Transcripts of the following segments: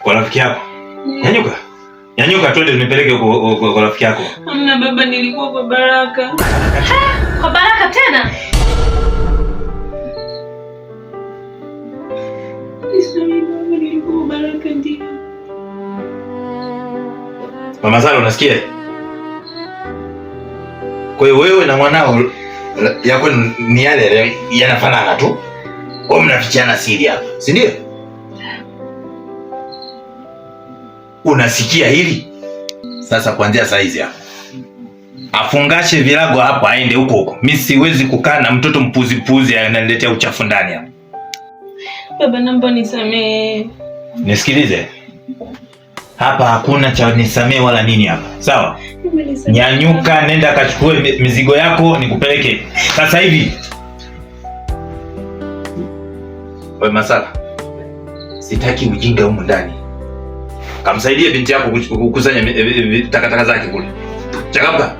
Kwa rafiki yako? Nyanyuka. Nyanyuka twende nipeleke huko kwa rafiki yako. Hamna baba, nilikuwa kwa Baraka. Kwa Baraka tena? Nisamehe baba, nilikuwa kwa Baraka ndio. Mama Sara, unasikia? Kwa hiyo wewe na mwanao yako ni yale yanafanana tu. Kwa hiyo mnafichiana siri hapa, si ndio? Unasikia hili? Sasa kuanzia saa hizi hapa afungashe virago hapo aende huko huko. Mimi siwezi kukaa na mtoto mpuzi mpuzi ananiletea uchafu ndani hapa. Baba, naomba nisamehe. Nisikilize. Hapa hakuna cha nisamee wala nini hapa. Sawa? Nyanyuka, nenda kachukue mizigo yako nikupeleke sasa hivi. Wewe Masala, sitaki ujinga humu ndani. Kamsaidie binti yako kukusanya takataka zake kule. Changamka.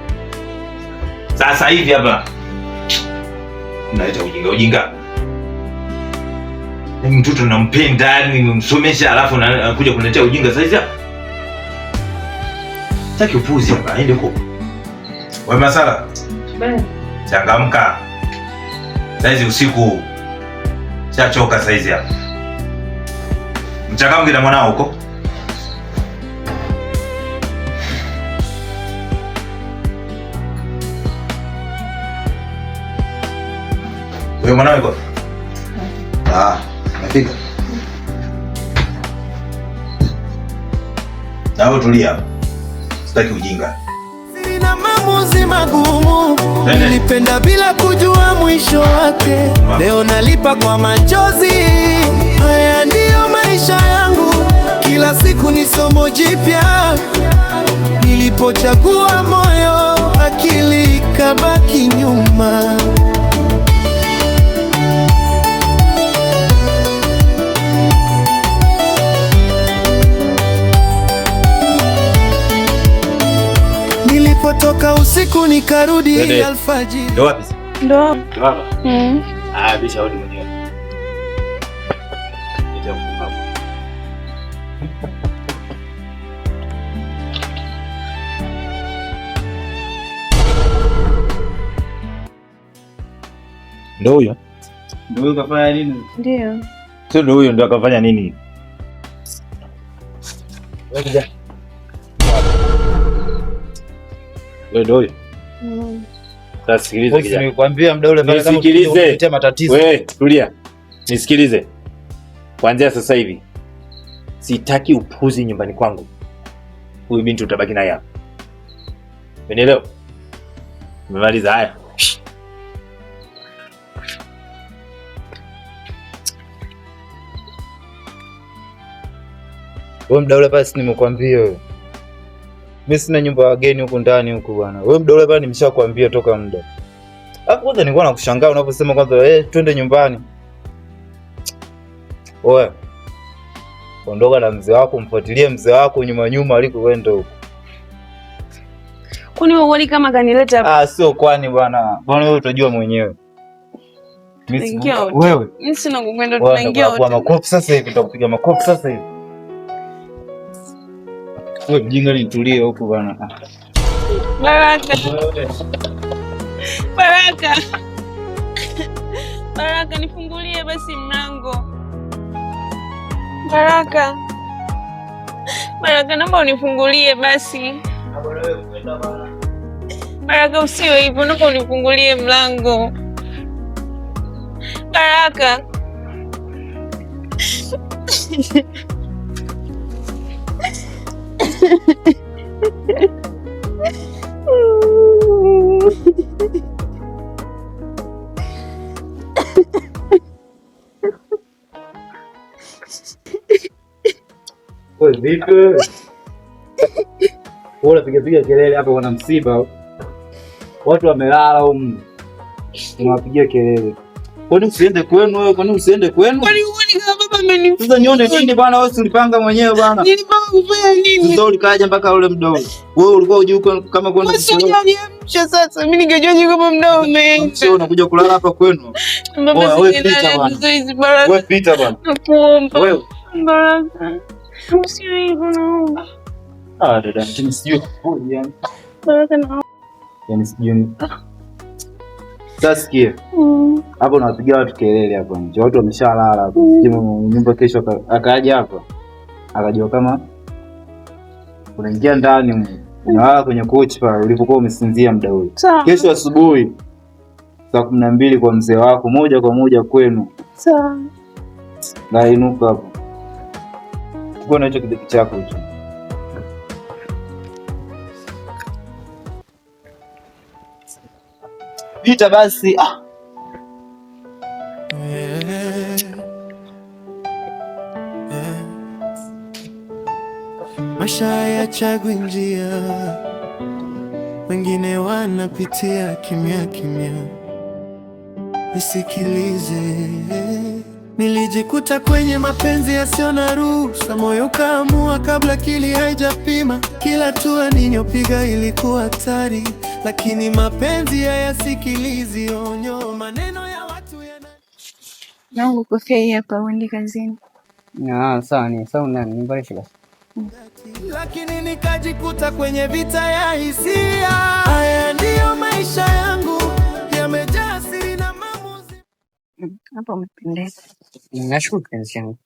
Sasa hivi hapa. Unaleta ujinga ujinga. Ni mtoto nampenda, nimemsomesha alafu anakuja kuniletea ujinga sasa hivi. Sitaki upuzi hapa, aende huko. Wewe Masala. Changamka. Saizi usiku. Shachoka saizi hapa. Mchangamke na mwanao huko. Wewe mwanao yuko? Ah, umefika. Na wewe tulia. Sitaki ujinga. Sina maamuzi magumu, nilipenda bila kujua mwisho wake. Leo nalipa kwa machozi. Haya ndiyo maisha yangu, kila siku ni somo jipya. Nilipochagua moyo, akili ikabaki nyuma. Nilipotoka usiku nikarudi alfajiri. Ndo wapi? Ndo. Ndo hapa? Mm. Ah, bisha hodi mwenyewe. Nitakufunga hapo. Ndo huyo? Ndo huyo kafanya nini? Ndio. Sio ndo huyo ndo akafanya nini? Wewe kijana. Wewe ndo huyo? Mm. Sasa sikiliza kijana. Nikwambia muda ule pale kama Nisikilize. unapitia matatizo. Wewe tulia. Nisikilize. Kuanzia sasa hivi sitaki upuzi nyumbani kwangu. Huyu binti utabaki naye hapa. Umenielewa? Umemaliza haya. Wewe muda ule pale si nimekuambia wewe. Mimi sina nyumba ya wageni huku ndani huku bwana. Wewe muda ule pale nimeshakwambia toka muda. Hapo kwanza nilikuwa nakushangaa unaposema kwanza twende nyumbani. Oe. Ondoka na mzee wako, mfuatilie mzee wako nyuma nyuma alikokwenda huko. Kwani wewe huoni kama kanileta hapa? Ah, sio kwani bwana. Bwana wewe utajua mwenyewe. Mimi Tunaingia wote. wewe. Mimi sina kukwenda, Wewe tunaingia ndio kwa wote. makofi sasa hivi, nitakupiga makofi sasa hivi. Wewe mjinga, nitulie huku bwana. Baraka. Baraka. Baraka, nifungulie basi mlango. Baraka. Baraka, naomba unifungulie basi. Baraka, usiwe hivyo, naomba unifungulie mlango. Baraka. Wewe vipi wewe? Wewe unapiga piga kelele hapa, kuna msiba. Watu wamelala humu. Unawapigia kelele. Kwani usiende kwenu wewe? Kwani usiende kwenu? Kwani huoni kama baba amenifukuza? Sasa nione nini bwana, wewe si ulipanga mwenyewe bwana. Nilipanga kufanya nini? Sasa ulikaja mpaka ule mdomo. Wewe ulikuwa hujui kama kwenda Wewe si kuchelewa. hujaniamsha sasa. Mimi ningejuaje kama mdao umeenda? Sio unakuja kulala hapa kwenu. Baba, Wewe sijalala pita bwana. sasa hizi, Baraka. Wewe pita bwana. Nakuomba. Wewe. Baraka. Usiwe hivyo naomba. Ah, dada, lakini sijui yani. Baraka naomba. Yaani sijui. Sasa sikia. Hapo unawapigia watu kelele hapo nje. Watu wameshalala hapo. Sijui mwenye nyumba kesho akaja hapa. Akajua kama unaingia ndani unalala kwenye kochi pale ulipokuwa umesinzia muda ule. Kesho asubuhi saa 12 kwa mzee wako moja kwa moja kwenu. Sawa. Na inuka hapo. Chukua na hicho kibegi chako hicho. Pita basi. Ah. Maisha hayachagui njia, wengine wanapitia kimya kimya. Nisikilize, nilijikuta kwenye mapenzi yasiyo na ruhusa, moyo kaamua kabla akili haijapima. Kila hatua niliyopiga ilikuwa hatari, lakini mapenzi hayasikilizi onyo. Maneno ya watu yana Nangu kofia hii hapa uende kazini. Ah, sawa ni sawa nani nivalishe basi. Lakini nikajikuta kwenye vita ya hisia. Haya ndiyo maisha yangu, yamejaa siri na maamuzi. Hapa umependeza. Nashukuru kipenzi changu.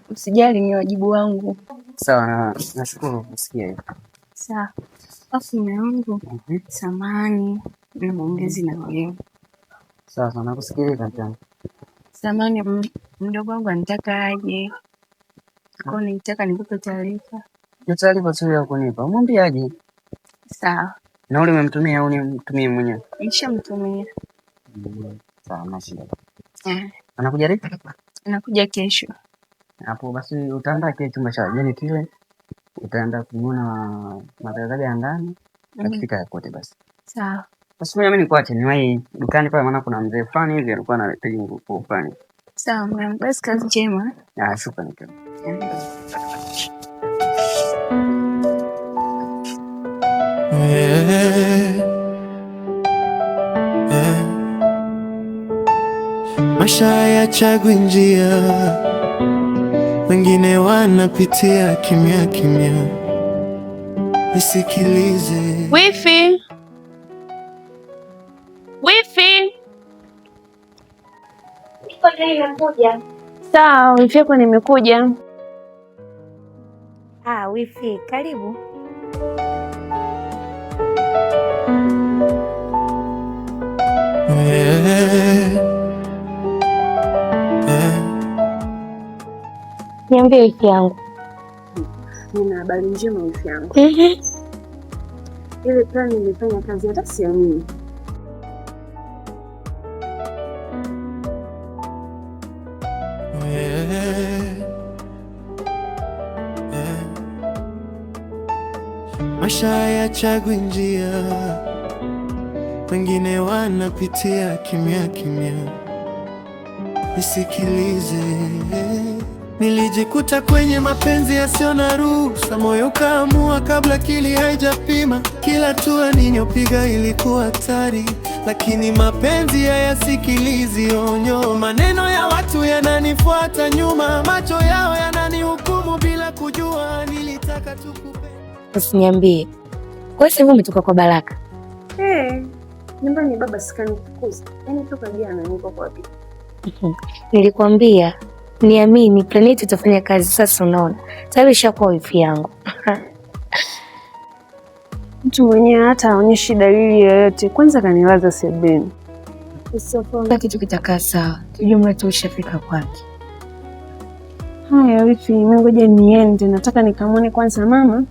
Usijali, ni wajibu wangu. Sawa na nashukuru kusikia hiyo. Sawa. Afu mume wangu, samahani na maongezi na wewe. Sawa sawa, nakusikiliza mpenzi. Samahani, mdogo wangu anataka aje. Kwa hiyo nilitaka nikupe taarifa. Hiyo taarifa sio ya kunipa. Mwambie aje. Sawa. Na ule umemtumia au nimtumie mwenyewe? Nishamtumia. Sawa, hamna shida. Anakuja lini? Anakuja kesho. Hapo basi utaandaa kile chumba cha wageni kile. Utaenda kumuona madarasa ya ndani. Akifika yakote basi. Sawa. Basi mimi nikuache niwahi dukani pale, maana kuna mzee fulani hivi alikuwa anahitaji nguo fulani. Sawa, mwanangu, basi kazi njema. Ah, shukrani. Maisha hayachagui njia, wengine wanapitia kimya kimya. Nisikilize. Wifi. Wifi. Niko ndani nakuja. Sawa, wifi yako nimekuja. Ah, wifi, karibu. Niambie wifi yangu. Nina habari njema wifi yangu. Ile plan nimefanya kazi hata siamini. Maisha hayachagui njia, wengine wanapitia kimya kimya. Nisikilize. Nilijikuta kwenye mapenzi yasiyo na ruhusa, moyo kaamua kabla akili haijapima. Kila hatua niliyopiga ilikuwa hatari, lakini mapenzi hayasikilizi onyo. Maneno ya watu yananifuata nyuma, macho yao yananihukumu bila kujua. Nilitaka tu kupenda. Usiniambie. Kwa hiyo umetoka kwa Baraka? Nyumbani baba sikanifukuza. Yaani toka jana niko kwa bibi. Nilikwambia niamini, plani yetu itafanya kazi. Sasa unaona tayari ishakuwa wifi yangu. Mtu mwenyewe hata haonyeshi dalili yoyote. Kwanza kanilaza sebuleni. Kila kitu kitakaa sawa, tujumla tu ushafika kwake. Haya wifi, mimi ngoja niende, nataka nikamwone kwanza mama.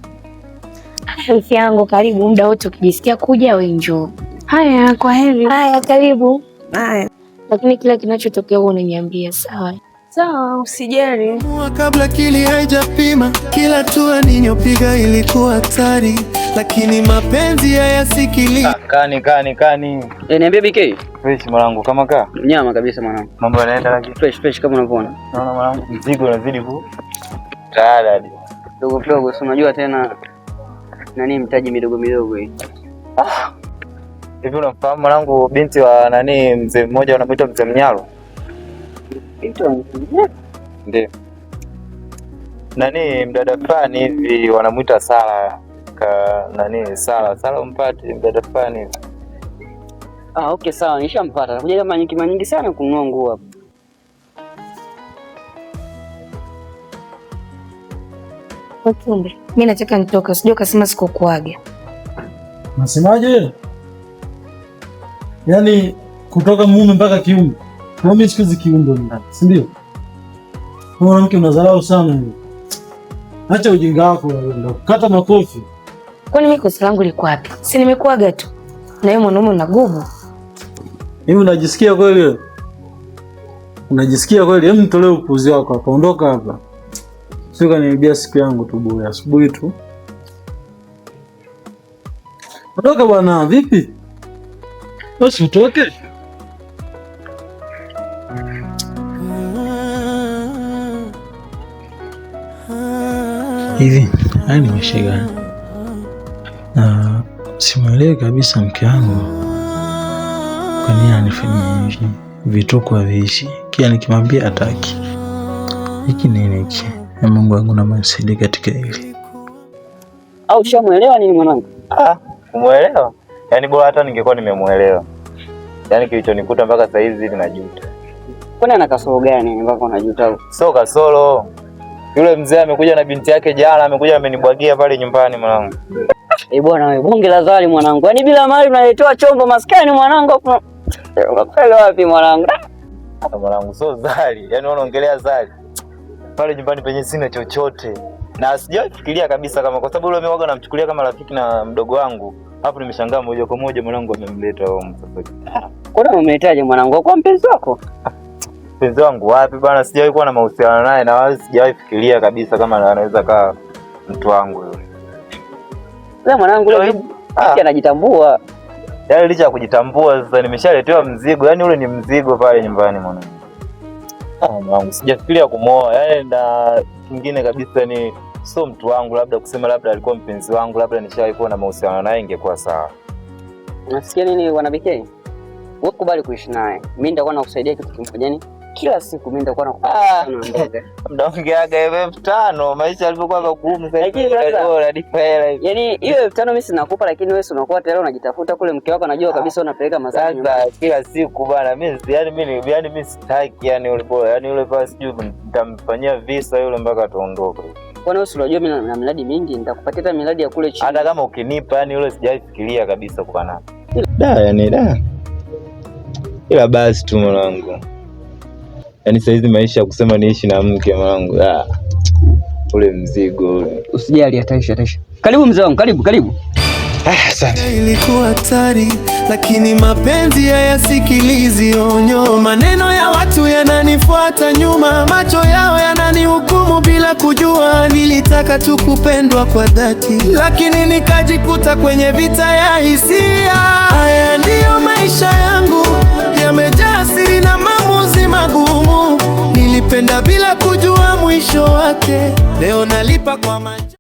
Wifi yangu, karibu muda wote, ukijisikia kuja wewe njoo. Haya, kwa heri. Haya, karibu. Haya. Lakini kila kinachotokea wewe unaniambia, sawa? Sawa, usijali. Kabla akili haijapima, kila hatua niliyopiga ilikuwa hatari, lakini mapenzi hayasikilizi. Kani kani kani. Niambie BK. Fresh mwanangu, kama kaa. Mnyama kabisa mwanangu. Mambo yanaenda lakini fresh fresh kama unavyoona. Naona mwanangu mzigo unazidi ku. Tayari. Dogo dogo, si unajua tena nani mtaji midogo midogo hii. Ah. Hivi unamfahamu mwanangu binti wa nani, mzee mmoja anamuita Mzee Mnyalo? Binti wa Mzee Mnyalo? Ndio. Nani mdada fulani hivi wanamuita Sara ka nani Sara, Sara umpate mdada fulani hivi. Ah, okay sawa, nishampata. Nakuja kama nyingi manyingi sana kununua nguo hapa. Wakumbe, mimi nataka nitoke, usijue ukasema sikukuaga. Nasemaje? Yaani kutoka mume mpaka kiumbe. Na mimi siku hizi kiumbe ndani, si ndio? Wewe mwanamke unadharau sana hivi. Acha ujinga wako wewe, kata makofi. Kwani mimi kosa langu liko wapi? Si nimekuaga tu. Na wewe mwanaume una gubu. Hivi unajisikia kweli wewe? Unajisikia kweli? Hebu nitolee upuuzi wako hapa, ondoka hapa. Sio kaniibia siku yangu tu bure, asubuhi tu. Ondoka bwana, vipi? Basi utoke. Hivi haya ni maisha gani? Na simwelewi kabisa mke wangu kwa nini anifanyia hivi, vituko haviishi, kila nikimwambia hataki. Hiki nini hiki? Na Mungu wangu naomba nisaidie katika hili. Au ushamuelewa nini mwanangu? Ah, kumuelewa? Yaani bora hata ningekuwa nimemuelewa. Yaani kilichonikuta mpaka saa hizi hivi najuta. Kwani ana kasoro gani mpaka unajuta? Sio kasoro. Yule mzee amekuja na binti yake jana, amekuja amenibwagia pale nyumbani mwanangu. Eh, bwana wewe, bonge la zali mwanangu. Yaani bila mali unaletewa chombo maskani mwanangu. Unakupeleka wapi mwanangu? Ah, mwanangu sio zali. Yaani unaongelea zali. Pale nyumbani penye sina chochote. Na sijawahi fikiria kabisa kama kwa sababu yule mimi waga namchukulia kama rafiki na mdogo wangu. Hapo nimeshangaa moja kwa moja mwanangu amemleta home sasa. Kwani umemletaje mwanangu? Kwa mpenzi wako? Mpenzi wangu wapi bwana, sijawahi kuwa na mahusiano naye na wala sijawahi fikiria kabisa kama anaweza kaa mtu wangu yule. Yule mwanangu yule binti anajitambua. Yaani licha ya kujitambua sasa nimeshaletewa mzigo, yaani ule ni mzigo pale nyumbani mwanangu. Ah, mwanangu sijafikiria kumwoa, yaani na kingine kabisa ni sio mtu wangu, labda kusema labda alikuwa mpenzi wangu, labda nishawahi kuwa na mahusiano naye ingekuwa sawa. Unasikia nini bwana BK? Wewe kubali kuishi naye. Mimi nitakuwa nakusaidia kitu kimoja, yaani kila siku mimi nitakuwa nakupa mboga. Mnaongeaga 5,000 maisha yalivyokuwa magumu sasa. Lakini sasa unanipa hela hivi. Yaani hiyo 5,000 mimi sinakupa, lakini wewe si unakuwa tayari unajitafuta kule, mke wako anajua kabisa unapeleka mazao Sasa kila siku bana, mimi yani mimi yani mimi sitaki yani yule bora, yani yule pale sijui nitamfanyia visa yule mpaka ataondoka. Kwani wewe si unajua mimi na miradi mingi, nitakupatia hata miradi ya kule chini. Hata kama ukinipa yani yule sijawahi fikiria kabisa kuwa naye. Da, yani da. Ila basi tu mwanangu. Yaani saa hizi maisha ya kusema niishi na mke mwanangu, ah. Ule mzigo ule. Usijali, ataisha ataisha. Karibu mzee wangu, karibu karibu. Asante. Ilikuwa hatari, lakini mapenzi hayasikilizi onyo. Maneno ya watu yananifuata nyuma, macho yao yananihukumu bila kujua. Nilitaka tu kupendwa kwa dhati, lakini nikajikuta kwenye vita ya hisia. Haya ndiyo maisha yangu, yamejaa siri na maamuzi magumu. Nilipenda bila kujua mwisho wake, leo nalipa kwa macho.